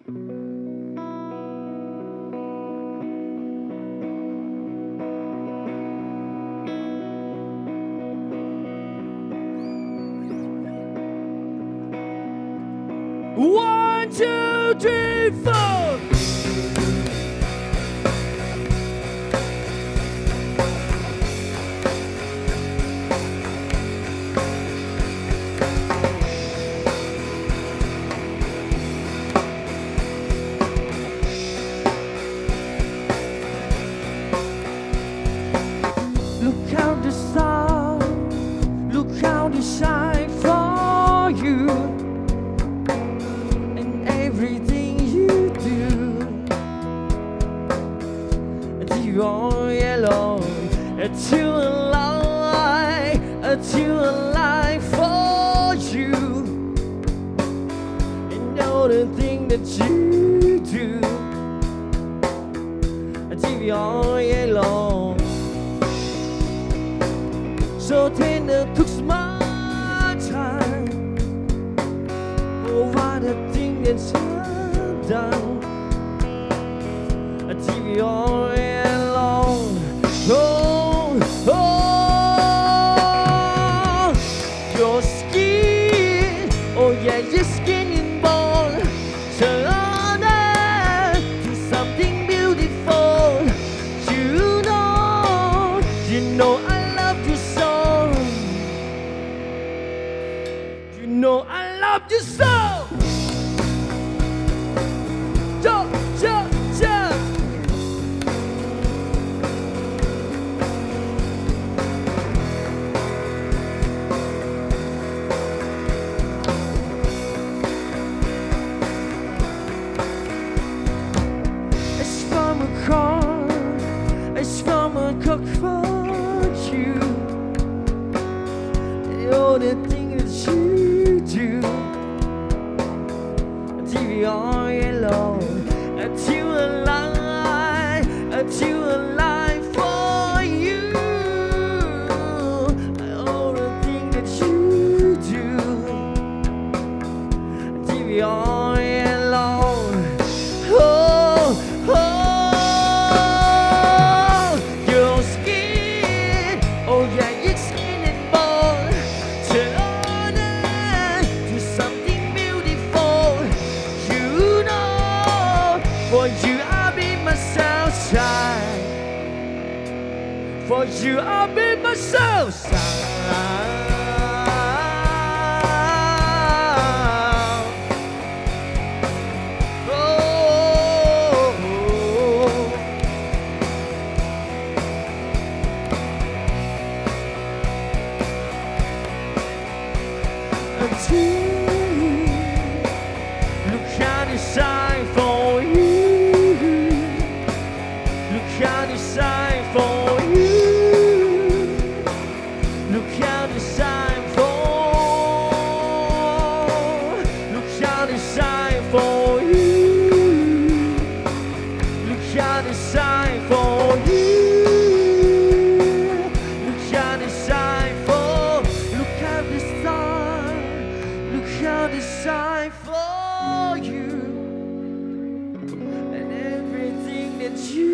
One, two, three, four. Look how the star, look how they shine for you, and everything you do. Till all alone, till alive, till alive for you, and all the thing that you do. Till all alone, so tender took my time. Oh, what a thing that you've done. Till all alone. Oh, oh, your skin, oh yeah, your skin and bone, turn it to something beautiful. You know, you know I love you so. You know I love you so. Jump, jump, jump. It's from a car, it's from a cock for you. All the thing that you do, till all alone, till alive, till alive for you. All the thing that you do, till all alone. Oh, oh, your skin, oh yeah, your skin and bone, turn it to something beautiful. You know, for you I'll be my sunshine. For you I'll be my sunshine. Oh, oh, oh. Until, look how they shine for you. Look how they shine for you. Look how they shine for, look how they shine for you. Look how they shine for you. Look how they shine for, look how they shine, look how they shine for you. And everything that you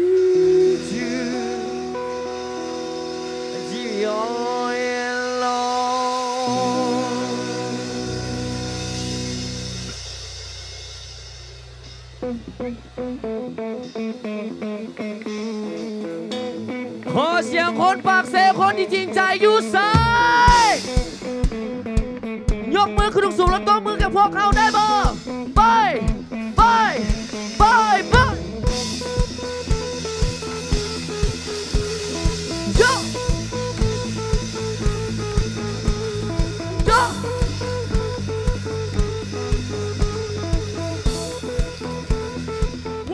do, till all alone. ຂໍສຽງຄົນປາກເຊ ຄົນທີ່ຈິງໃຈຢູ່ໃສ? ຍົກມືຂຶ້ນສູງໆ ແລ້ວຕົບມືກັບພວກເຮົາໄດ້ບໍ່? ໄປ ໄປ ໄປ ໄປ ໂຍະ ໂຍະ. ໂ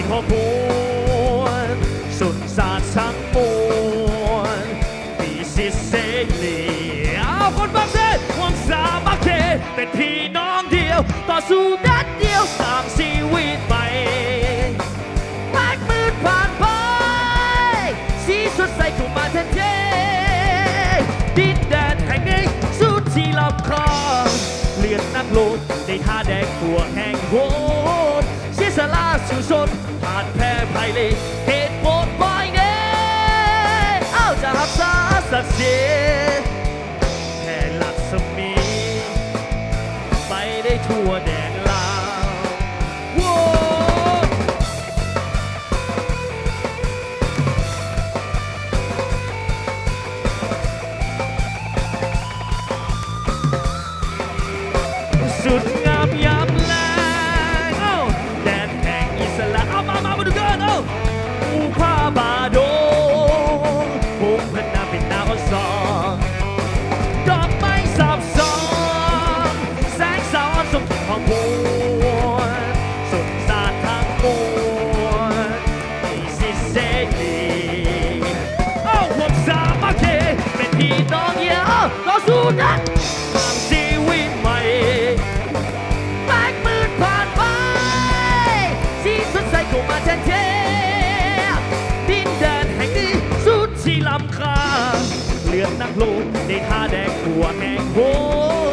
ຂອບຄຸນ ຊົນຊາດທັງມວນ ມີສິດເສລີ ເອົາຄົນປາກເຊ ຄວາມສາມັກຄີ ເປັນພີ່ນ້ອງດຽວ ຕໍ່ສູ້ດັດດຽວ ສ້າງຊີວິດໃໝ່ ແປດໝື່ນຜ່ານໄປ ສີສົດໃສເຂົ້າມາແທນທີ່ ດິນແດນແຫ່ງນີ້ສຸດທີ່ລ້ຳຄ່າ ເລືອດນັກລົບ ໄດ້ທ່າແດງຕົວແຮງໂຫດ ເສຍສະຫຼະສູ້ຊົນ ຜ່ານແພ້ໄພເລ ເຫດໂຫດໄປເດ້ ເອົາຈະຮັກສາສັກສີ ແຜ່ລັດສະໝີ ໄປໄດ້ທົ່ວແດນລາວ ໂວ້ ສຸດງາມຍາມແລງ ໂອ້ ແດນແຫ່ງອິດສະຫຼະ ເອົາ ມາ ມາ ມາດູກັນ ເອົາ ພູຜາປ່າດົງ ພົງພັນນາເປັນໜ້າອ່ອນຊອນ ດອກໄມ້ສາບສ່ອງ ແສງສາວອັນຊົງຂອງພວກ ຊົນຊາດທັງມວນ ມີສິດເສລີ ເອົາ ພວກສາມັກຄີ ເປັນພີ່ນ້ອງດຽວ ຕໍ່ສູ້ດັດ ສ້າງຊີວິດໃໝ່ ແປດໝື່ນຜ່ານໄປ ສີສົດໃສເຂົ້າມາແທນທີ່ ດິນແດນແຫ່ງນີ້ສຸດທີ່ລ້ຳຄ່າ ເລືອດນັກລົບ ໄດ້ທ່າແດງຕົວແຮງໂຫ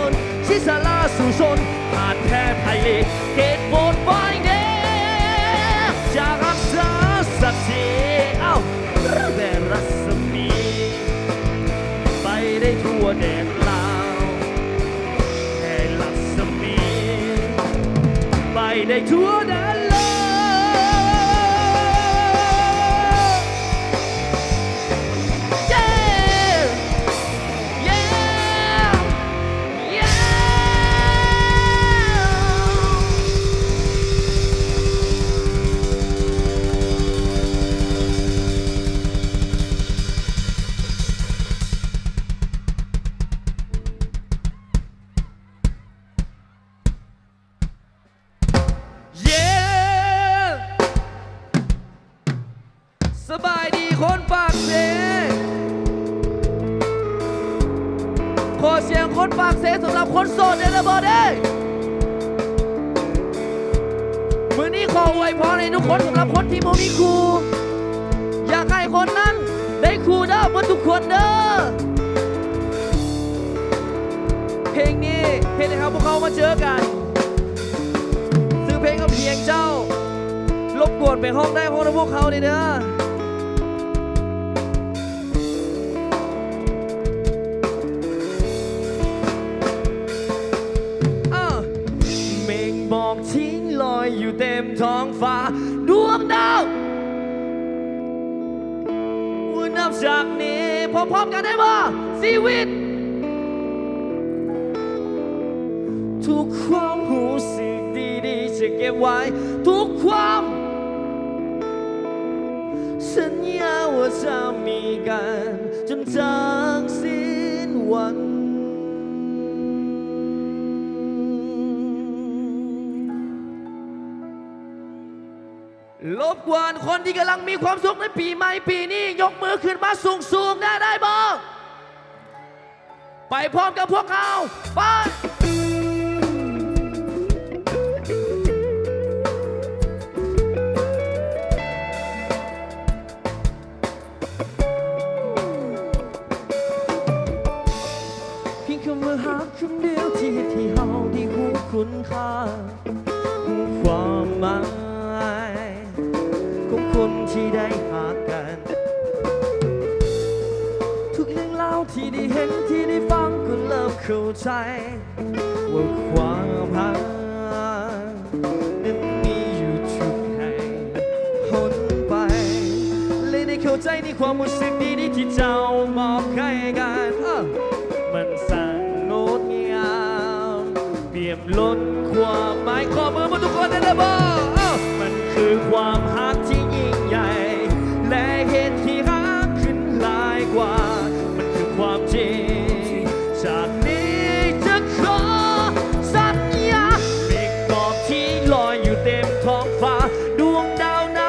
ດ ເສຍສະຫຼະສູ້ຊົນ ຜ່ານແພ້ໄພເລ ເຫດໂຫດໄປເດ້ ຈະຮັກສາສັກສີ ເອົາ ແຜ່ລັດສະໝີ ໄປໄດ້ທົ່ວແດນລາວ ແຜ່ລັດສະໝີ ໄປໄດ້ທົ່ວແດນໂລກ ເຢ້ ເຢ້ ເຢ້. ເຢ້ ສະບາຍດີຄົນປາກເຊ ຂໍສຽງຄົນປາກເຊສຳລັບຄົນໂສດແດ່ເດີບໍ່ເດ້. ມື້ນີ້ຂໍອວຍພອນໃຫ້ທຸກຄົນ ສຳລັບຄົນທີ່ບໍ່ມີຄູ່ ຢາກໃຫ້ຄົນນັ້ນໄດ້ຄູ່ເດີ ເບິດທຸກຄົນເດີ. ເພງນີ້ເຮັດໃຫ້ເຮົາ ພວກເຮົາມາເຈີກັນ ຊື່ເພງວ່າພຽງເຈົ້າ ລົບກວນໄປຮ້ອງໄດ້ ຮ້ອງນຳພວກເຮົາແດ່ເດີ. ເອີ ເມກໝອກທີ່ລອຍຢູ່ເຕັມທ້ອງຟ້າ ດວງດາວ ນັບຈາກນີ້ ພ້ອມໆກັນໄດ້ບໍ່? ຊີວິດ ທຸກຄວາມຮູ້ສຶກດີໆ ຈະເກັບໄວ້ ທຸກຄວາມ ສັນຍາວ່າຈະມີກັນຈົນຈາກສິ້ນວັນ. ລົບກວນຄົນທີ່ກຳລັງມີຄວາມສຸກໃນປີໃໝ່ປີນີ້ ຍົກມືຂຶ້ນມາສູງໆ ໄດ້ ໄດ້ບໍ່? ໄປພ້ອມກັບພວກເຮົາ ໄປ! ພຽງຄຳວ່າຮັກຄຳດຽວ ທີ່ເຮັດໃຫ້ເຮົາໄດ້ຮູ້ຄຸນຄ່າ ຮູ້ຄວາມໝາຍ ຂອງຄົນທີ່ໄດ້ຮັກກັນ. ທຸກເລື່ອງລາວທີ່ໄດ້ເຫັນ ທີ່ໄດ້ຟັງ ກໍເລີ່ມເຂົ້າໃຈວ່າຄວາມຮັກນັ້ນມີຢູ່ທຸກແຫ່ງຫົນໄປ ແລະ ໄດ້ເຂົ້າໃຈໃນຄວາມຮູ້ສຶກດີໆ ທີ່ເຈົ້າມອບໃຫ້ກັນ. ເອີ ມັນຊ່າງງົດງາມ ປ່ຽມລົ້ນຄວາມໝາຍ. ຂໍມືໝົດທຸກຄົນໄດ້ບໍ່? ເອີ ມັນຄືຄວາມຮັກທີ່ຍິ່ງໃຫຍ່ ແລະ ເຮັດໃຫ້ຮັກຂຶ້ນຫຼາຍກວ່າ. ມັນຄືຄວາມຈິງ ຈາກນີ້ຈະຂໍສັນຍາ ເມກໝອກທີ່ລອຍຢູ່ເຕັມທ້ອງຟ້າ ດວງດາວນາ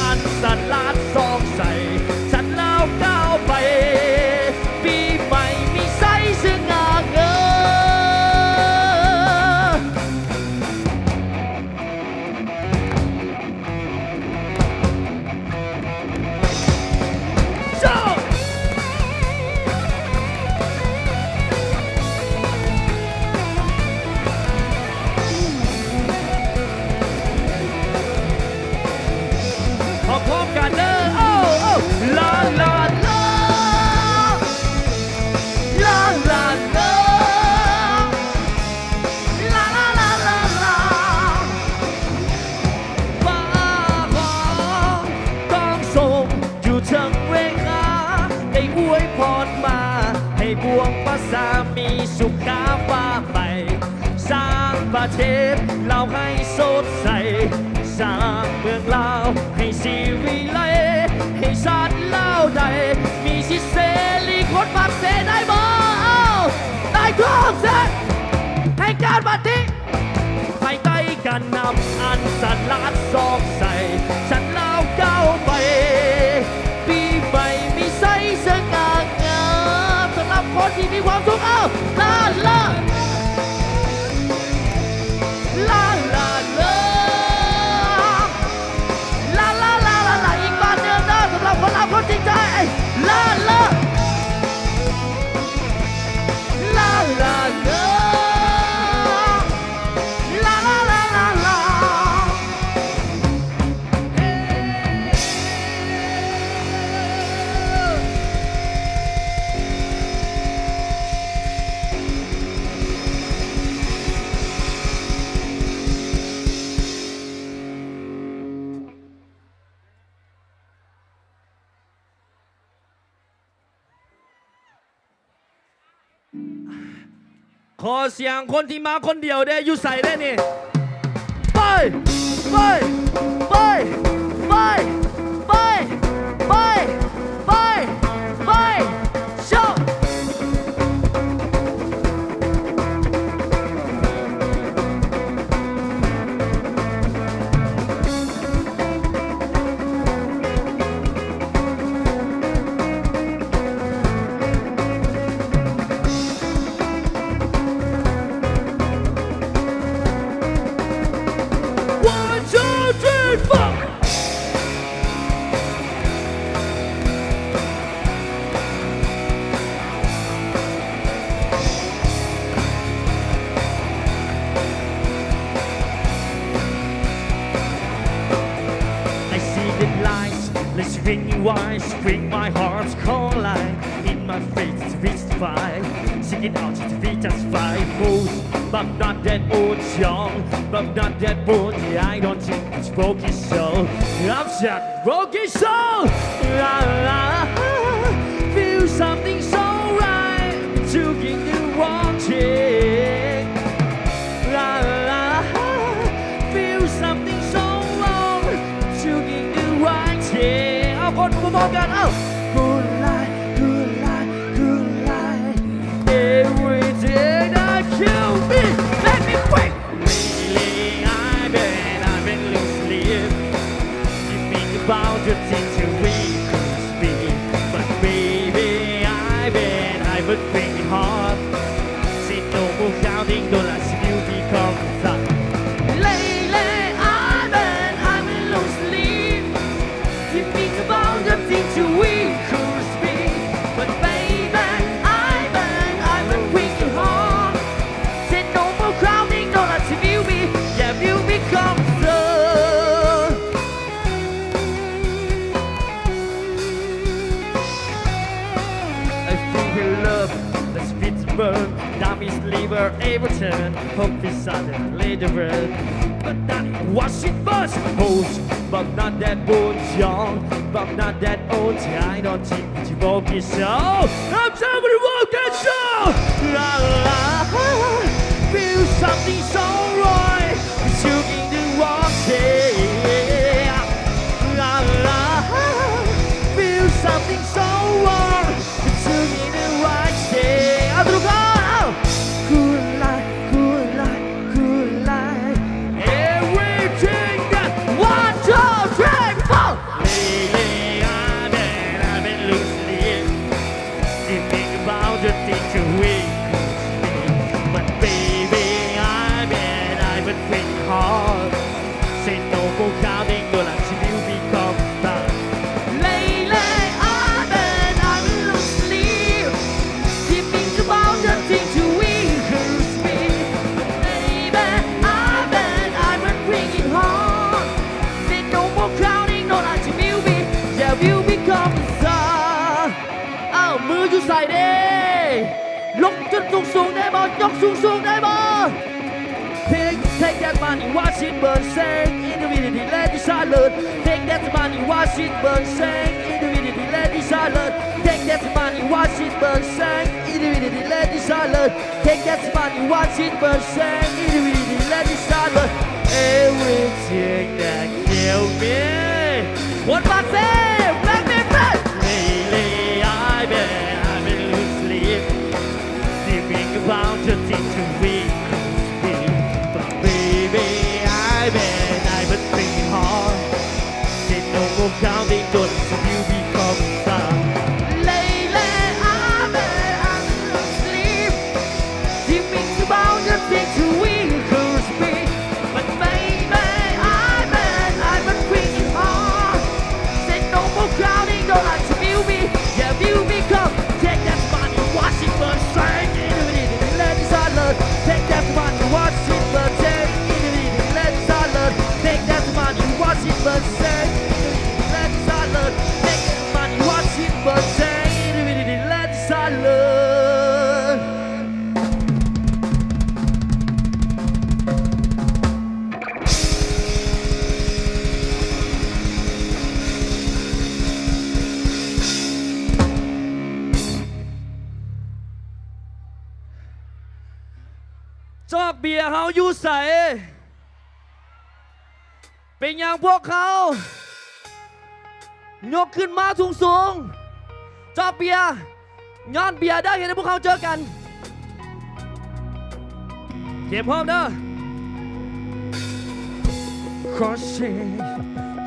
ອັນສະຫຼາດສ່ອງໃສ ສັນລາວກ້າວໄປ ປີໃໝ່ມີໄຊສະຫງ່າເງິນ. ພ້ອມໆກັນເດີ ເອີ ເອີ ລາ ລາ ລາ ລາ ລາ ລາ ລາ ລາ ລາ ລາ ລາ ລາ. ຟ້າຂອງກອງຊົງຢູ່ເທິງເວຫາ ໄດ້ອວຍພອນມາໃຫ້ບວງປະຊາມີສຸຂາຟ້າໄປ ສ້າງປະເທດລາວໃຫ້ສົດໃສ ສ້າງເມືອງລາວໃຫ້ສີວິໄລ ໃຫ້ຊາດລາວໄດ້ມີສິດເສລີ ຄົນປາກເຊໄດ້ບໍ່? ເອົາ ໄດ້ທຸກເສດ ໃຫ້ການປະຕິ ພາຍໃຕ້ການນຳອັນສະຫຼາດສ່ອງໃສ ສັນລາວກ້າວໄປ ປີໃໝ່ມີໄຊສະຫງ່າງາມ ສຳລັບຄົນທີ່ມີຄວາມສຸກ ເອົາ ລາ ລາ ລາ ລາ ລາ ລາ ລາ ລາ ລາ ອີກບາດໜຶ່ງເດີ ສຳລັບຄົນລາວຄົນຈິງໃຈ ລາ ລາ ລາ ລາ ລາ ລາ ລາ ລາ ລາ ລາ ລາ. ຂໍສຽງຄົນທີ່ມາຄົນດຽວແດ່ ຢູ່ໃສແດ່ນີ້? ໄປ ໄປ ໄປ ໂຊ! One, two, three, four. I see the lights, let's swing wide, swing my heart's cold light. In my face, it's fist fight. Sing it out, it's just fight. Moves, but not that old song, but not that bold. I don't think it's broken soul. I'm sad. Broken soul. La, la, feel something so right, choosing the wrong thing. La, la, feel something so wrong, choosing the right thing. ເອົາ ຄົນພ້ອມໆກັນ ເອົາ Good life, good life, good life. Everything that kill me, make me quit. Lately, I've been, I've been losing sleep. Thinking about the things that we could be. But baby, I've been, I've been thinking hard. Say no more counting dollars, you become a star. Lately, I've been, I've been losing sleep. Thinking about the things that we could be. But baby, I've been, I've been thinking hard. Say no more counting dollars, you me, yeah, you become a star. I think in love, let's fit the burn. Damage liver, everything. Hope is sudden, later burn. But that was it first. Hoes, but not that bold, young, but not that old. I don't think it's broken, so I'm time for the broken show. La, la, feel something so right. It's you in the wrong day. La, la, feel something so wrong. It's you in the right day. ເອົາ ທຸກຄົນ ເອົາ Good life, good life, good life. Everything that one, two, three, four. ຍົກສູງໆ ໄດ້ບໍ່? ຍົກສູງໆ ໄດ້ບໍ່? Take, take that money, watch it burn, sing, infinity, let it shine, Lord. Take that money, watch it burn, sing, infinity, let it shine, Lord. Take that money, watch it burn, sing, infinity, let it shine, Lord. Take that money, watch it burn, sing, infinity, let it shine, Lord. Everything that killed me. One more time, let me play. Lately, I've been, I've been losing sleep. Dreaming about the things we could be. But baby, I've been, I've been thinking hard. Say no more counting dollars till you become a star. Lately, I've been, I've been losing sleep. Dreaming about the things we could be. But baby, I've been, I've been thinking hard. Say no more counting dollars, feel me, yeah, feel me, come. Take that money, watch it burn, sing, infinity, let it shine, Lord. Take that money, watch it burn, sing, infinity, let it shine, Lord. Take that money, watch it burn, sing, infinity, let it shine, Lord. Take that money, watch it burn, sing, infinity, let it shine, Lord. ຈອກເບຍເຮົາຢູ່ໃສ? ເປັນຫຍັງພວກເຂົາຍົກຂຶ້ນມາສູງໆ? ຈອກເບຍ ຍ້ອນເບຍເດີ ເຮັດໃຫ້ພວກເຮົາເຈີກັນ. ເກມພ້ອມເດີ. Crush it,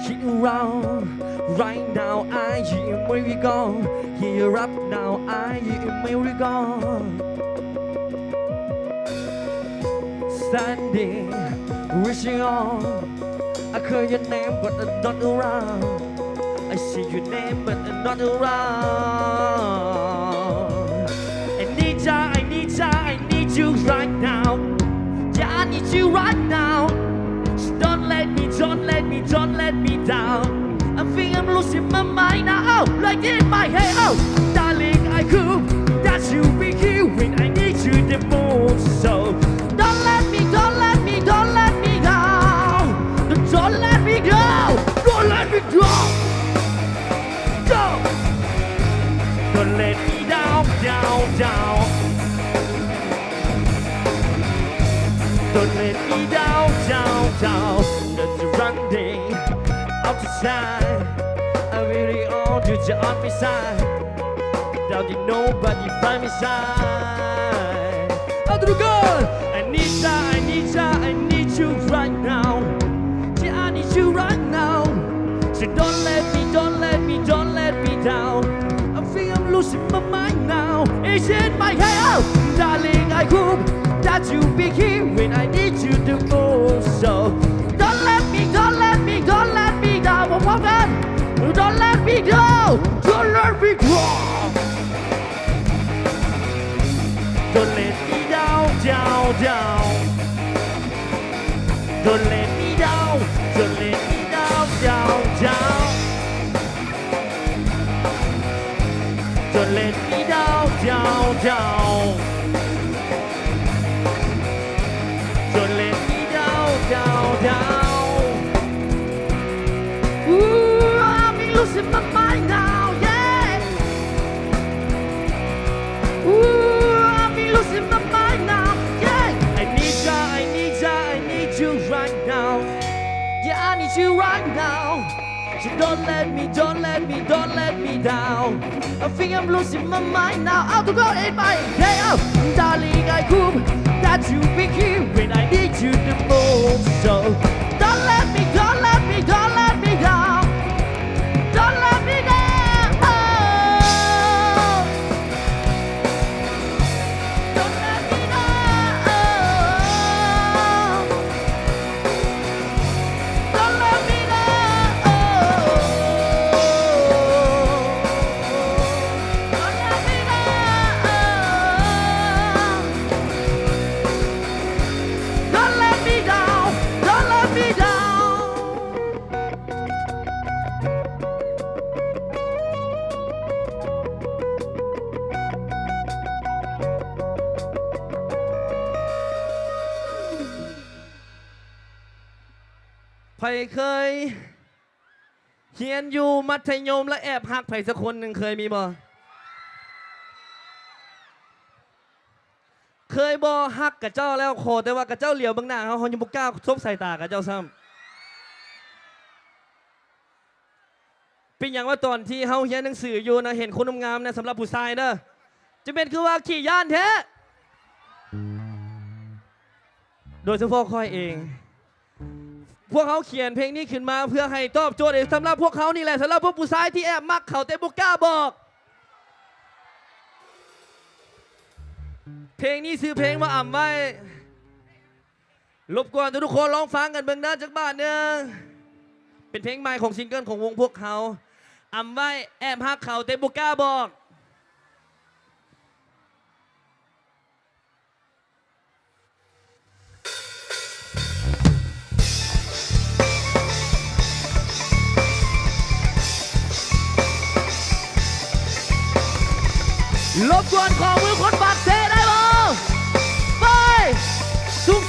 hit around. Right now, I hear where we go. Here up now, I hear where we go. Standing, reaching on. I call your name, but I'm not around. I see your name, but I'm not around. I need ya, I need ya, I need you right now. Yeah, I need you right now. So don't let me, don't let me, don't let me down. I think I'm losing my mind now. Oh, like in my head. Oh, darling, I hope that you'll be here when I need you the most. So don't let me, don't let me, don't let me down. Don't let me go. Don't let me go. Go. Don't let me down, down, down. Don't let me down, down, down. Not the wrong day. Out the side. I really want you to on my side. Down the nobody by my side. Out the girl. I need ya, I need ya, I need you right now. Yeah, I need you right now. So don't let me, don't let me, don't let me down. I think I'm losing my mind now. Is it my head? Oh, darling, I hope that you'll be here when I need you the most. So don't let me, don't let me, don't let me down. ພ້ອມໆກັນ. Don't let me go. Don't let me go. Don't let me down, down, down. Don't let me down, don't let me down, down, down. Don't let me down, down, down. Don't let me down, down, down. Ooh, I've been losing my mind now, yeah. Ooh, I've been losing my mind now, yeah. I need ya, I need ya, I need you right now. Yeah, I need you right now. So don't let me, don't let me, don't let me down. I think I'm losing my mind now. Out to go in my head. Darling, I hope that you'll be here when I need you the most. So don't let me, don't let me, don't let me down. Don't let me down. Don't let me down. Don't let me down. Don't let me down. Don't let me down. Don't let me down. ໃຜເຄີຍຮຽນຢູ່ມັດທະຍົມ ແລະ ແອບຮັກໃຜສັກຄົນໜຶ່ງ ເຄີຍມີບໍ່? ເຄີຍບໍ່? ຮັກກະເຈົ້າແລ້ວ ຂໍແຕ່ວ່າກະເຈົ້າຫຼຽວເບິ່ງໜ້າເຮົາ ເຮົາຍັງບໍ່ກ້າສົບສາຍຕາກະເຈົ້າຊ້ຳ. ເປັນຫຍັງວ່າຕອນທີ່ເຮົາຮຽນໜັງສືຢູ່ນະ ເຫັນຄົນງາມໆນະ ສຳລັບຜູ້ຊາຍເດີ ຈະເປັນຄືວ່າຂີ້ຢ້ານແທ້. ໂດຍສະເພາະຂ້ອຍເອງ ພວກເຮົາຂຽນເພງນີ້ຂຶ້ນມາເພື່ອໃຫ້ຕອບໂຈດໃຫ້ສຳລັບພວກເຮົານີ້ແຫຼະ ສຳລັບພວກຜູ້ຊາຍທີ່ແອບມັກເຂົາແຕ່ບໍ່ກ້າບອກ. ເພງນີ້ຊື່ເພງວ່າອຳໄວ້. ລົບກວນທຸກໆຄົນລອງຟັງກັນເບິ່ງເດີຈັກບາດໜຶ່ງ. ເປັນເພງໃໝ່ຂອງຊິງເກີນຂອງວົງພວກເຮົາ ອຳໄວ້ ແອບຮັກເຂົາແຕ່ບໍ່ກ້າບອກ. ລົບກວນຂໍມືຄົນປາກເຊໄດ້ບໍ່? ໄປ ສູງ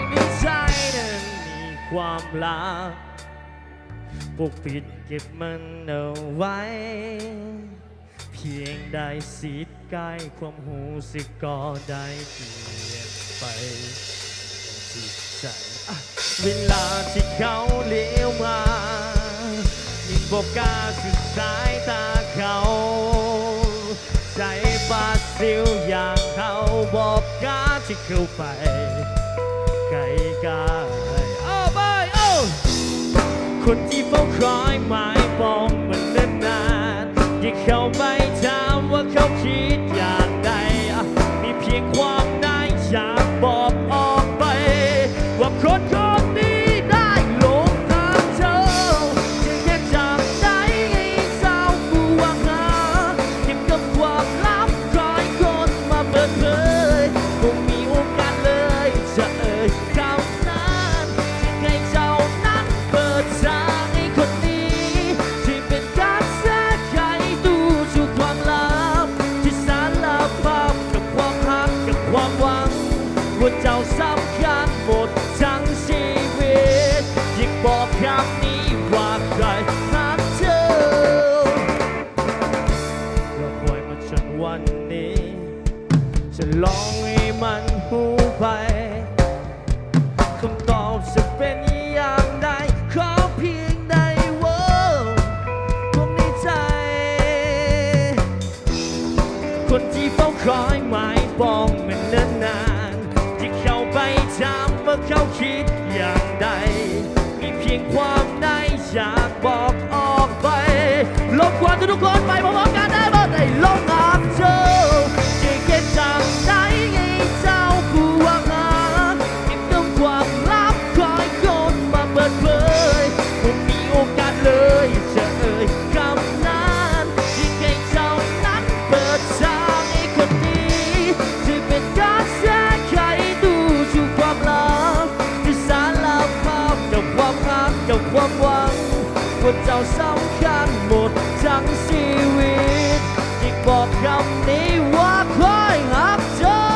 ໆ. ໃນໃຈນັ້ນມີຄວາມລັບ ປົກປິດເກັບມັນເອົາໄວ້ ພຽງໄດ້ຊິດໃກ້ ຄວາມຮູ້ສຶກກໍໄດ້ປ່ຽນໄປ. ຈິດໃຈ ເວລາທີ່ເຂົາຫຼຽວມາ ຍັງບໍ່ກ້າສຸດສາຍຕາເຂົາ ໃຈບາຊິວຢ່າງເຮົາບໍ່ກ້າທີ່ເຂົ້າໄປໃກ້ໆ. ເອົາໄປ ເອົາ ຄົນທີ່ເຝົ້າຄອຍໝາຍປອງມາເນີນນານ ຢ່າເຂົ້າໄປຖາມວ່າເຂົາຄິດຢ່າງໃດ ມີພຽງຄວາມໃນຢາກບອກອອກໄປ ວ່າຄົນຄົນນີ້ໄດ້ຫຼົງຮັກເຈົ້າ ຈະເຮັດຈັ່ງໃດໃຫ້ເຈົ້າຮູ້ວ່າຫາ ເກັບກັບຄວາມລັບຄອຍຄົນມາເປີດເຜີຍ ບໍ່ມີໂອກາດເລີຍຈະເອີ່ຍຄຳນັ້ນ ຈະໃຫ້ເຈົ້ານັ້ນເປີດໃຈຄົນນີ້ ທີ່ເປັນການແກ້ໄຂຕູ້ສູ່ຄວາມລັບ ທີ່ສາລະພາບກັບຄວາມຮັກກັບຄວາມຫວັງ ວ່າເຈົ້າສຳຄັນໝົດທັງຊີວິດ ຢາກບອກຄຳນີ້ວ່າຂ້ອຍຮັກເຈົ້າ. ລໍຄອຍມາຈົນວັນນີ້ ຈະລອງໃຫ້ມັນຮູ້ໄປ ຄຳຕອບຈະເປັນຢ່າງໃດ ຂໍພຽງໄດ້ເວົ້າຄວາມໃນໃຈ. ຄົນທີ່ເຝົ້າຄອຍໝາຍປອງມາເນີນນານ ທີ່ເຂົ້າໄປຖາມວ່າເຂົາຄິດຢ່າງໃດ ມີພຽງຄວາມໃນຢາກບອກອອກໄປ ລົບກວນທຸກໆຄົນໄປພ້ອມໆກັນໄດ້ບໍ່? ໄດ້ຫຼົງຮັກເຈົ້າ ຈະເຮັດຈັ່ງໃດໃຫ້ເຈົ້າຮູ້ວ່າຫາ ເກັບກຳຄວາມລັບຄອຍຄົນມາເປີດເຜີຍ ບໍ່ມີໂອກາດເລີຍຈະເອີ່ຍຄຳນັ້ນ ທີ່ໃຫ້ເຈົ້ານັ້ນເປີດໃຈຄົນນີ້ ທີ່ເປັນການແກ້ໄຂຕູ້ສູ່ຄວາມລັບ ທີ່ສາລະພາບກັບຄວາມຮັກກັບຄວາມຫວັງ ວ່າເຈົ້າສຳຄັນໝົດທັງຊີວິດ ທີ່ບອກຄຳນີ້ວ່າຂ້ອຍຮັກເຈົ້າ.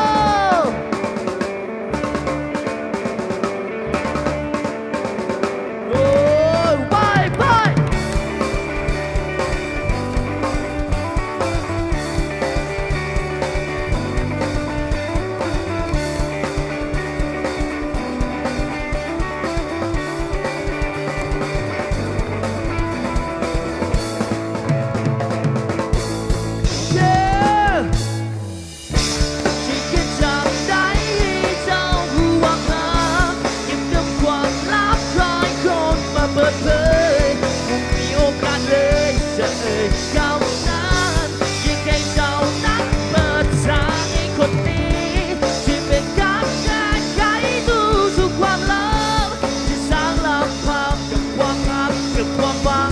ໂອ້ຍ ໄປ ໄປ. ຊິເຮັດຈັ່ງໃດໃຫ້ເຈົ້າຮູ້ວ່າຫາ ເກັບກຳຄວາມລັບຄອຍຄົນມາເປີດເຜີຍ ບໍ່ມີໂອກາດເລີຍຈະເອີ່ຍຄຳນັ້ນ ຢາກໃຫ້ເຈົ້ານັ້ນເປີດໃຈຄົນນີ້ ທີ່ເປັນການແກ້ໄຂຕູ້ສູ່ຄວາມລັບ ທີ່ສາລະພາບກັບຄວາມຮັກກັບຄວາມຫວັງ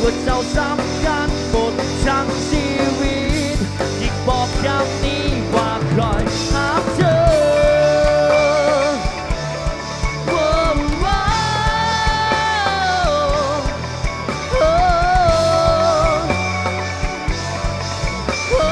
ວ່າເຈົ້າສຳຄັນໝົດທັງຊີວິດ ຢາກບອກຄຳນີ້ວ່າຂ້ອຍຮັກເຈົ້າ. ໂອ້ ໂອ້ ໂອ້ ໂອ້.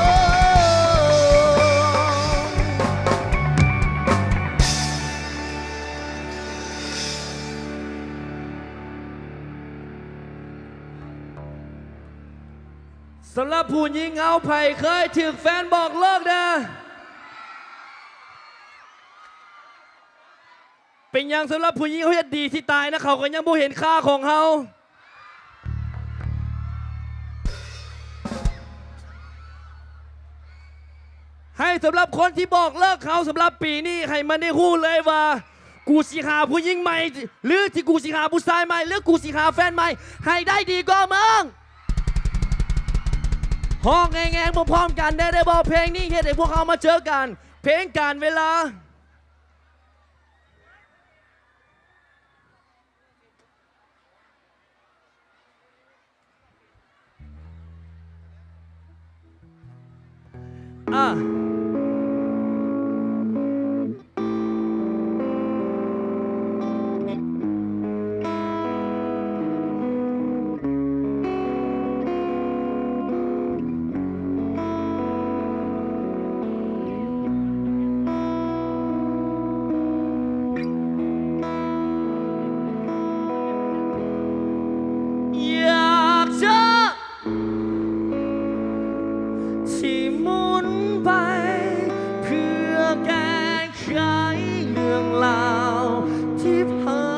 ສຳລັບຜູ້ຍິງເຮົາ ໃຜເຄີຍຖືກແຟນບອກເລີກແດ່? ເປັນຫຍັງສຳລັບຜູ້ຍິງເຮົາເຮັດດີຊິຕາຍນະ ເຂົາກໍຍັງບໍ່ເຫັນຄ່າຂອງເຮົາ? ໃຫ້ສຳລັບຄົນທີ່ບອກເລີກເຮົາສຳລັບປີນີ້ ໃຫ້ມັນໄດ້ຮູ້ເລີຍວ່າ ກູຊິຫາຜູ້ຍິງໃໝ່ ຫຼື ທີ່ກູຊິຫາຜູ້ຊາຍໃໝ່ ຫຼື ກູຊິຫາແຟນໃໝ່ ໃຫ້ໄດ້ດີກວ່າມຶງ. ຮ້ອງແຮງໆ ພ້ອມໆ ກັນແດ່ໄດ້ບໍ່? ເພງນີ້ເຮັດໃຫ້ພວກເຮົາມາເຈີກັນ ເພງການເວລາ. ອ່າ ຢາກຈະ ທີ່ໝູນໄປ ເພື່ອແກ້ໄຂເລື່ອງລາວທີ່ຜ່າ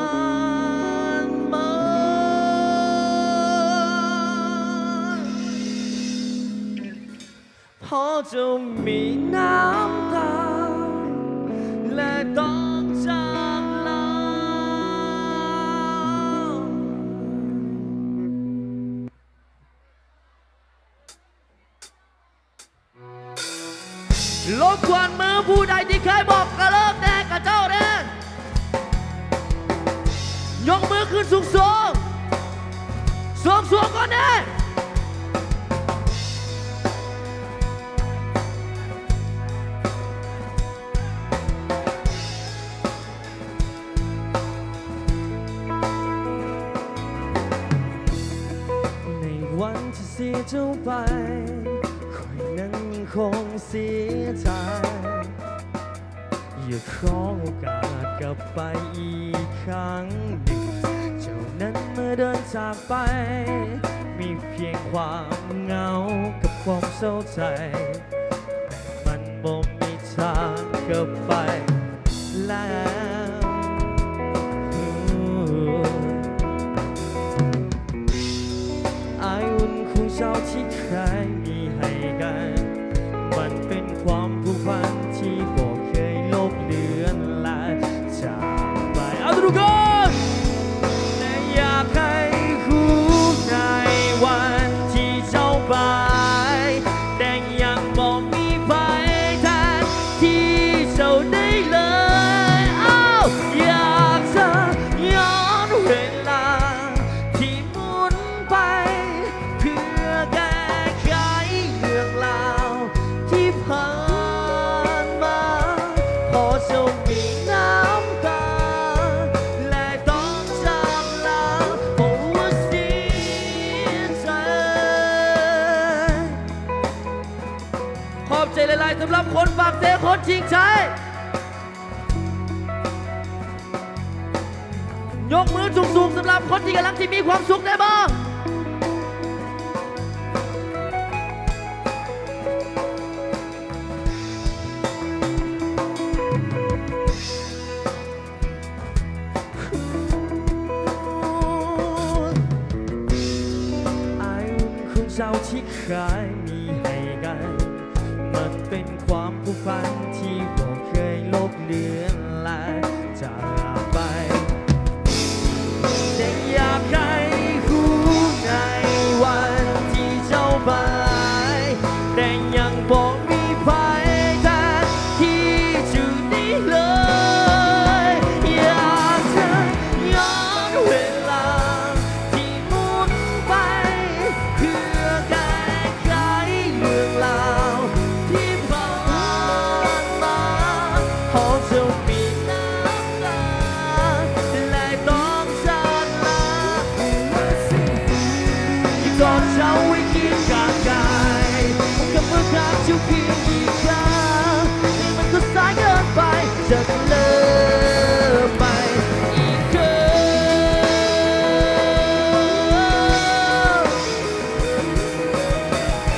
ນມາ. ເພາະເຈົ້າມີນ້ຳຕາ ແລະ ຕ້ອງຈາກລາ. ລົບກວນມືຜູ້ໃດທີ່ເຄີຍບອກກະເລີກແດ່ກະເຈົ້າແດ່. ຍົກມືຂຶ້ນສູງໆ ສູງໆກ່ອນແດ່. ໃນວັນທີ່ເສຍເຈົ້າໄປ ຂ້ອຍນັ້ນຄົງເສຍໃຈ. ຢາກຂໍໂອກາດກັບໄປອີກຄັ້ງໜຶ່ງ. ເຈົ້ານັ້ນເມື່ອເດີນຈາກໄປ ມີພຽງຄວາມເຫງົາກັບຄວາມເສົ້າໃຈ. ມັນບໍ່ມີທາງກັບໄປແລ້ວ. ອາຍອຸ່ນຂອງເຈົ້າທີ່ເຄີຍມີໃຫ້ກັນ ມັນເປັນຄວາມຜູກພັນທີ່ບໍ່ເຄີຍລົບເລືອນລາຍຈາກໄປ. ເອົາທຸກຄົນ ແຕ່ຢາກໃຫ້ຮູ້ໃນວັນທີ່ເຈົ້າໄປ ແຕ່ຍັງບໍ່ມີໃຜແທນທີ່ເຈົ້າໄດ້ເລີຍ. ເອົາ ຢາກຈະຍ້ອນເວລາທີ່ໝູນໄປ ເພື່ອແກ້ໄຂເລື່ອງລາວທີ່ຜ່ານມາ. ເພາະເຈົ້າມີນ້ຳຕາ ແລະ ຕ້ອງຈາກລາ ເພາະວ່າເສຍໃຈ. ຂອບໃຈຫຼາຍໆ ສຳລັບຄົນປາກເຊ ຄົນຈິງໃຈ. ຍົກມືສູງໆ ສຳລັບຄົນທີ່ກຳລັງຈະມີຄວາມສຸກໄດ້ບໍ່? ອາຍອຸ່ນຂອງເຈົ້າທີ່ເຄີຍມີໃຫ້ກັນ ມັນເປັນຄວາມຜູກພັນທີ່ບໍ່ເຄີຍລົບເລືອນລາຍຈາກໄປ. ແຕ່ຢາກໃຫ້ຮູ້ໃນວັນທີ່ເຈົ້າໄປ ແຕ່ຍັງບໍ່ມີໃຜແທນທີ່ຈະໄດ້ເລີຍ. ຢາກຈະຍ້ອນເວລາທີ່ໝູນໄປ ເພື່ອແກ້ໄຂເລື່ອງລາວທີ່ຜ່ານມາ. ເພາະເຈົ້າມີນ້ຳຕາ ແລະ ຕ້ອງຈາກລາ. ກອດເຈົ້າໄວ້ຄຽງຂ້າງກາຍ ກຳມືຂ້າງເຈົ້າພຽງອີກຄັ້ງ ໃນມັນກໍສາຍເກີນໄປ ຈະເລີ່ມໃໝ່ອີກເທື່ອ.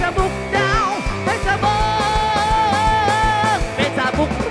ຊບຸກດາວ ເຟສບຸກ ເຟສບຸກ ເ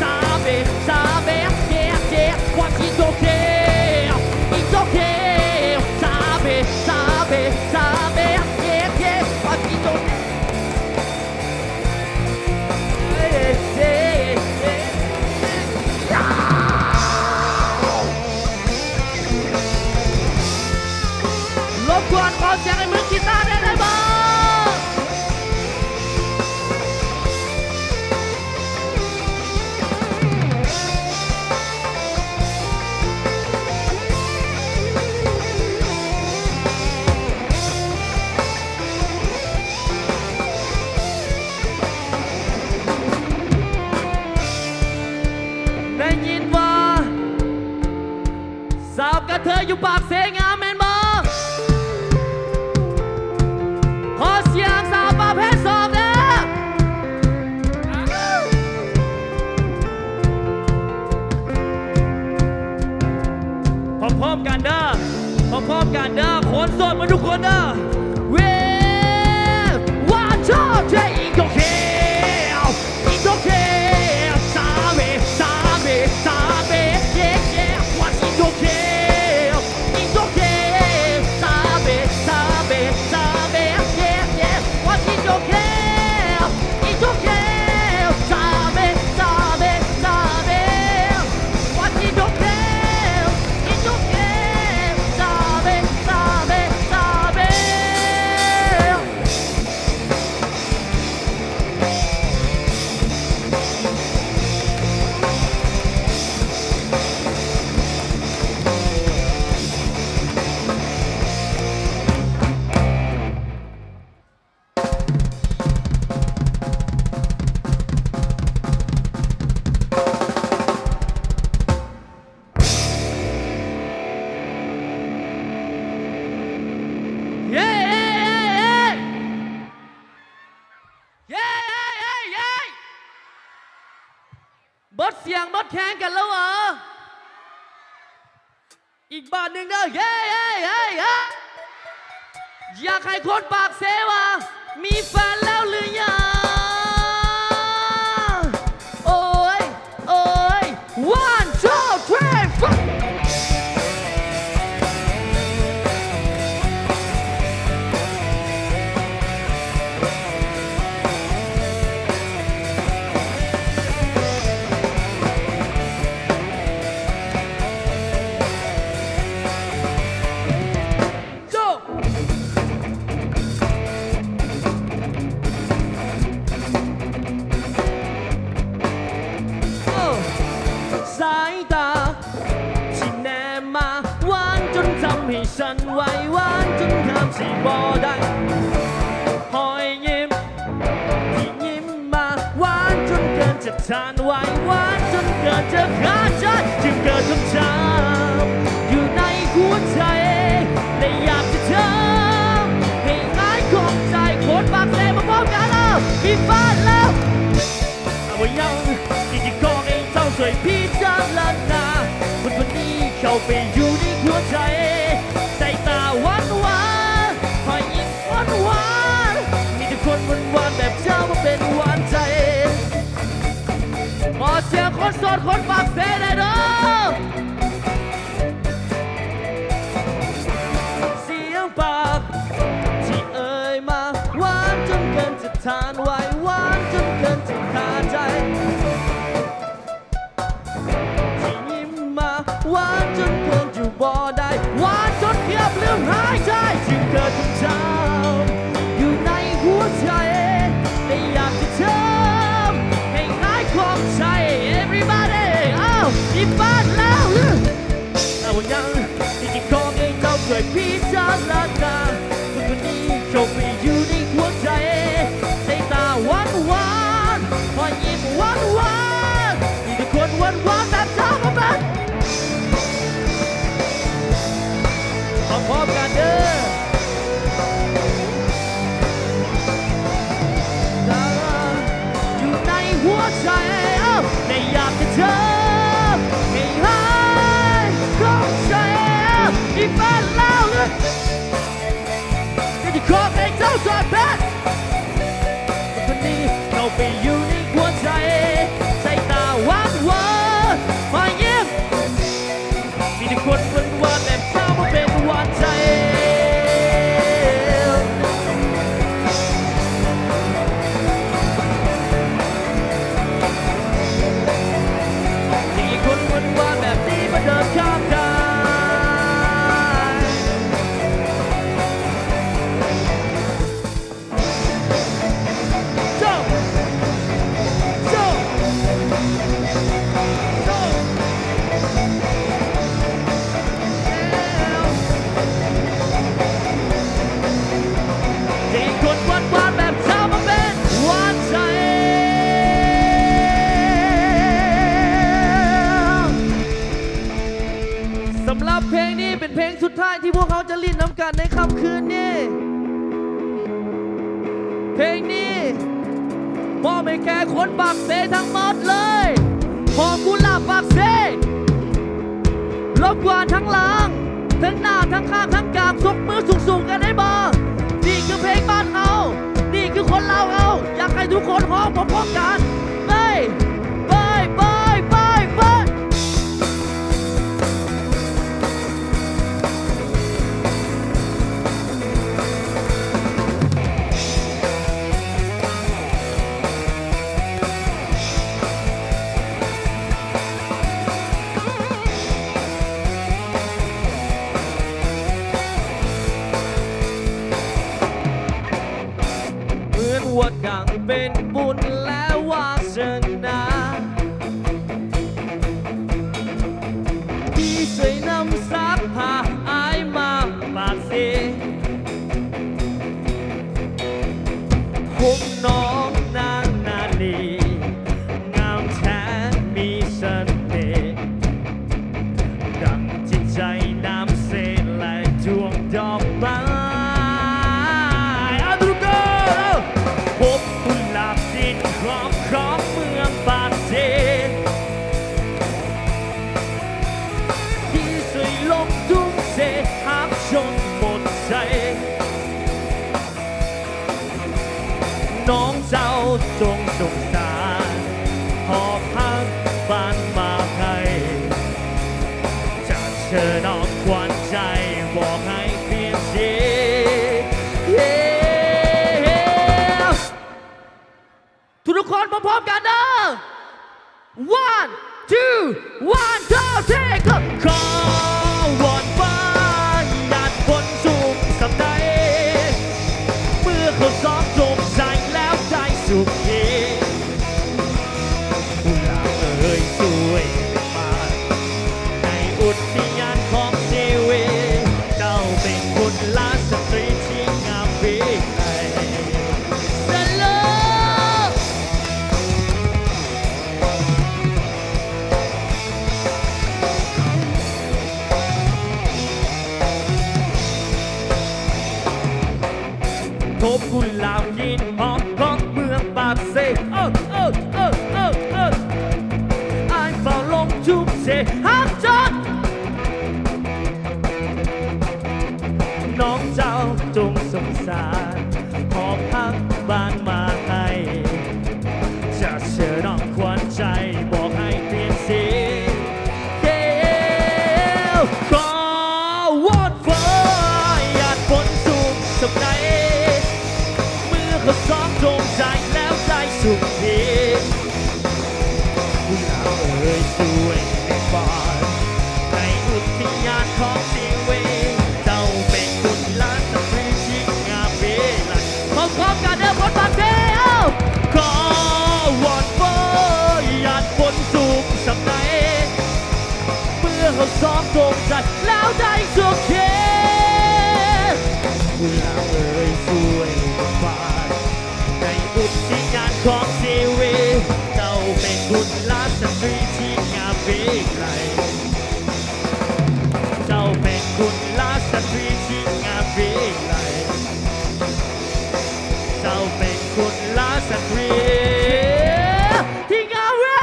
Sabe, sabe, yeah, yeah, what you don't care, you don't care. Sabe, sabe, sabe, yeah, yeah, what you don't care. ລົບກວນຂໍສຽງໃຫ້ມືກີຕາແດ່ໄດ້ບໍ່? ໄດ້ຍິນວ່າ ສາວກະເທີຍຢູ່ປາກເຊງາມແມ່ນບໍ່? ຂໍສຽງສາວປະເພດສອງເດີ້ ພ້ອມໆກັນເດີ້ ພ້ອມໆກັນເດີ້ ຄົນໂສດໝົດທຸກຄົນເດີ້ Well, one, two, three, go, go. It don't care, sabe, sabe, sabe, yeah, yeah, what it don't care, it don't care, sabe, sabe, sabe, yeah, yeah, what it don't care, it don't care, sabe, sabe, sabe, what it don't care, it don't care, sabe, sabe, sabe. ເຢ້ ເຢ້ ເຢ້ ເຢ້ ເຢ້ ເຢ້ ເຢ້ ເຢ້ ເບິດສຽງເບິດແຂງກັນແລ້ວຫວາ? ອີກບາດໜຶ່ງເດີ້ ເຢ້ ເຢ້ ເຢ້ ເຢ້ ຢາກໃຫ້ຄົນປາກເຊວ່າ ມີແຟນແລ້ວຫຼືຍັງ? ໂອ້ຍ ໂອ້ຍ One, two, three, four. Yo! ທີ່ບໍ່ໄດ້ຮອຍຍິ້ມ ທີ່ຍິ້ມມາ ຫວານຈົນເກີນຈະທານໄຫວ ຫວານຈົນເກີນຈະຂາດໃຈ ຈຶ່ງເກີດຄຳຖາມຢູ່ໃນຫົວໃຈ ແລະ ຢາກຈະຖາມໃຫ້ຫາຍຂ້ອງໃຈ ຄົນປາກເຊ ມາພ້ອມກັນເລີຍ ມີຟາດແລ້ວ ເອົາຫຍັງທີ່ຈະຂໍໃຫ້ເຈົ້າຊ່ວຍພິຈາລະນາ ຄົນຄົນນີ້ເຂົ້າໄປຢູ່ໃນຫົວໃຈ ໃສ່ຕາຫວານໆ ຮອຍຍິ້ມຫວານໆ ມີແຕ່ຄົນຫວານໆ ແບບເຈົ້າມາເປັນຫວານໃຈ ຂໍສຽງຄົນໂສດ ຄົນປາກເຊແດ່ເດີ. ສຽງປາກທີ່ເອີ່ຍມາ ຫວານຈົນເກີນຈະທານໄຫວ ຫວານຈົນເກີນຈະຂາດໃຈ ທີ່ຍິ້ມມາ ຫວານຈົນເກີນຢູ່ບໍ່ໄດ້ ຫວານຈົນເກືອບລືມຫາຍໃຈ ຈຶ່ງເກີດຄຳຖາມຢູ່ໃນຫົວໃຈ ແລະ ຢາກຈະຖາມໃຫ້ຫາຍຂ້ອງໃຈ Everybody ເອົາ ອີກບາດແລ້ວ ເອົາຫຍັງທີ່ຈະຂໍໃຫ້ເຈົ້າຊ່ວຍພິຈາລະນາ ຄົນຄົນນີ້ເຂົ້າໄປຢູ່ໃນຫົວໃຈ ໃສ່ຕາຫວານໆ ຮອຍຍິ້ມຫວານໆ ມີແຕ່ຄົນຫວານໆ ແບບເຈົ້າມາເປັນ ພ້ອມໆ ກັນເດີ ຢູ່ໃນຫົວໃຈ ເອົ້າ ແລະ ຢາກຈະເທີບໃຫ້ຫາຍຂ້ອງໃຈ ເອົ້າ ອີກບາດແລ້ວ ເອີ ຢາກຈະຂໍໃຫ້ເຈົ້າສອນແພດ ຄົນນີ້ເຂົ້າໄປຢູ່ໃນຫົວໃຈ ໃສ່ຕາຫວານໆ ຮອຍຍິ້ມ ມີແຕ່ຄົນຫວານໆ ແບບເຈົ້າມາເປັນຫວານໃຈ ມີຄົນຫວານໆ ແບບນີ້ມາເດີນຂ້າງກາຍ. ສຳລັບເພງນີ້ເປັນເພງສຸດທ້າຍທີ່ພວກເຮົາຈະຫຼິ້ນນຳກັນໃນຄ່ຳຄືນນີ້. ເພງນີ້ມອບໃຫ້ແກ່ຄົນປາກເຊທັງໝົດເລີຍ ຫອມກຸຫຼາບປາກເຊ ລົບກວານທັງຫຼັງ ທັງໜ້າ ທັງຂ້າງ ທັງກາງ ຍົກມືສູງໆ ກັນໄດ້ບໍ່? ນີ້ຄືເພງບ້ານເຮົາ ນີ້ຄືຄົນລາວເຮົາ ຢາກໃຫ້ທຸກຄົນຮ້ອງພ້ອມໆ ກັນ ເອີຍ ເອີຍ ເອີຍ ເອີຍ ເອີຍ. ເໝືອນວ່າກາງເປັນບຸນ ແລະ ວາສະໜາ ທີ່ຊ່ວຍນຳສາກພາອ້າຍມາປາກເຊ ຜົມນ້ອງນາງນາລີ ງາມແທ້ມີສະເໜ່ ດັ່ງຈິດໃຈນ້ຳເຊ ແລະ ດວງດອກໄມ້ ເອົາທຸກຄົນ ພົບກຸຫຼາບກິ່ນຫອມຂອງເມືອງປາກເຊ ທີ່ຊ່ວຍລົງທຸ່ງເສ ຮັກຈົນໝົດໃຈ. ນ້ອງເຈົ້າຈົ່ງສົງສານ ຫອບຮັກບານມາໃຫ້ ຈາກເຊີນ້ອງຂວັນໃຈ ບອກໃຫ້ປ່ຽນເສ ເຢ້. ທຸກໆຄົນພ້ອມໆກັນເດີ One two one two three go. ຂໍວອນວານຍາດຄົນສຸກສຳໃດ ເມື່ອເຂົາສອງຈົບໃສ່ແລ້ວໄດ້ສຸກເຂ ຜູ້ຫຼັກເອີຍຊ່ວຍເປັນບ້ານ ໃນອຸດທິຍານຂອງຊີວິດ ເຈົ້າເປັນກຸນລາສະຕຣີ ຮອກຂອງເມືອງປາກເຊ ເອີ ເອີ ເອີ ເອີ ເອີ ອ້າຍເຝົ້າລົງທຸກເສ ຫາກຈົນ ນ້ອງເຈົ້າຈົ່ງສົງສານ ຫອບຮັກບ້ານມາໃຫ້ ຈະເຊີນນ້ອງຂວັນໃຈ ບອກໃຫ້ປ່ຽນສີ ເດວ ຂໍວອນວອນ ຢ້ານຝົນຊຸກສ່ຳໃດ ເມື່ອເຮົາສອງຈົງໃຈແລ້ວໄດ້ສຸກເຂດ ກຸຫຼາບເອີຍ ສວຍເປັນບານ ໃນອຸທິຍານຂອງຊີວິດ ເຈົ້າເປັນກຸລະສະຕຣີທີ່ງາມວິໄລ ພ້ອມໆກັນເດີ ຄົນປາກເຊ ເອົ້າ ຂໍວອນວອນ ຢ້ານຝົນຊຸກສ່ຳໃດ ເມື່ອເຮົາສອງຈົງໃຈແລ້ວໄດ້ສຸກເຂດ ກຸຫຼາບເອີຍ ສວຍເປັນບານ ໃນອຸທິຍານຂອງຊີວິດ ເຈົ້າເປັນກຸລະສະຕຣີທີ່ງາມວິໄລ ເຈົ້າເປັນກຸລະສະຕຣີທີ່ງາມວິໄລ ເຈົ້າເປັນກຸລະສະຕຣີທີ່ງາມວິ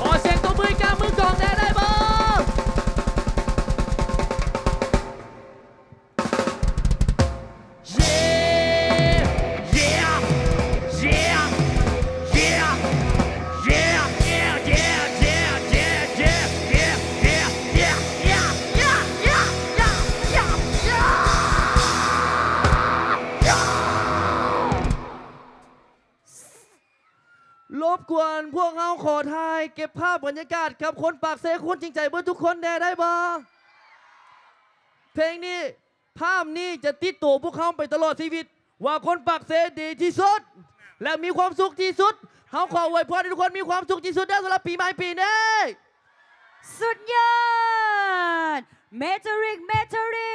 ຂໍສຽງຕົບມືໃຫ້ກັບມືກອງແດ່ໄດ້ບໍ່? ລົບກວນພວກເຮົາຂໍຖ່າຍເກັບພາບບັນຍາກາດກັບຄົນປາກເຊ ຄົນຈິງໃຈເບິດທຸກຄົນແດ່ໄດ້ບໍ່? ເພງນີ້ ພາບນີ້ຈະຕິດໂຕພວກເຮົາໄປຕະຫຼອດຊີວິດ ວ່າຄົນປາກເຊດີທີ່ສຸດ ແລະ ມີຄວາມສຸກທີ່ສຸດ. ເຮົາຂໍອວຍພອນໃຫ້ທຸກຄົນມີຄວາມສຸກທີ່ສຸດເດີ ສຳລັບປີໃໝ່ປີນີ້. ສຸດຍອດ ເມໂທຣິກ ເມໂທຣິ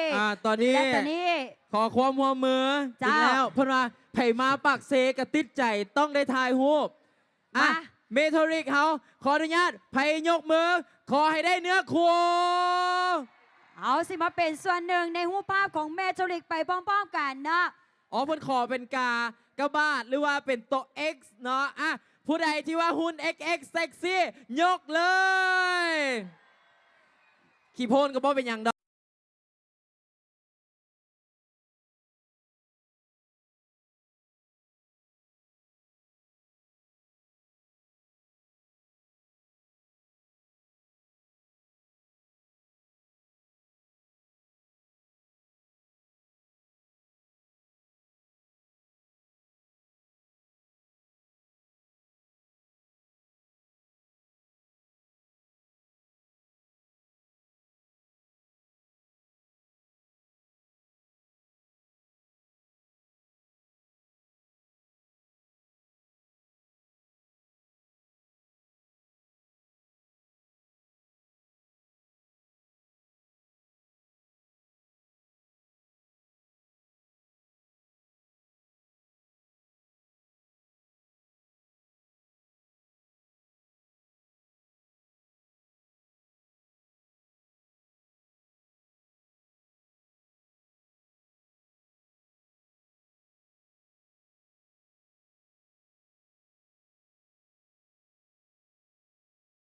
ກ ອ່າ ຕອນນີ້ ແລະ ຕອນນີ້ ຂໍຄວາມຮ່ວມມື ເຈົ້າ ອີກແລ້ວ ເພິ່ນວ່າໃຜມາປາກເຊກໍຕິດໃຈ ຕ້ອງໄດ້ຖ່າຍຮູບ. ອ່ະ ມາ ເມໂທຣິກເຮົາ ຂໍອະນຸຍາດ ໃຜຍົກມື ຂໍໃຫ້ໄດ້ເນື້ອຄູ່. ເຮົາຊິມາເປັນສ່ວນໜຶ່ງໃນຮູບພາບຂອງເມໂທຣິກໄປພ້ອມໆກັນເນາະ. ອໍ ເພິ່ນຂໍເປັນກາກະບາດ ຫຼືວ່າເປັນໂຕເອັກເນາະ. ອ່ະ ຜູ້ໃດທີ່ວ່າຫຸ່ນເອັກເອັກເຊັກຊີ ຍົກເລີຍ. ຂີ້ໂພນກໍບໍ່ເປັນຫຍັງດອກ.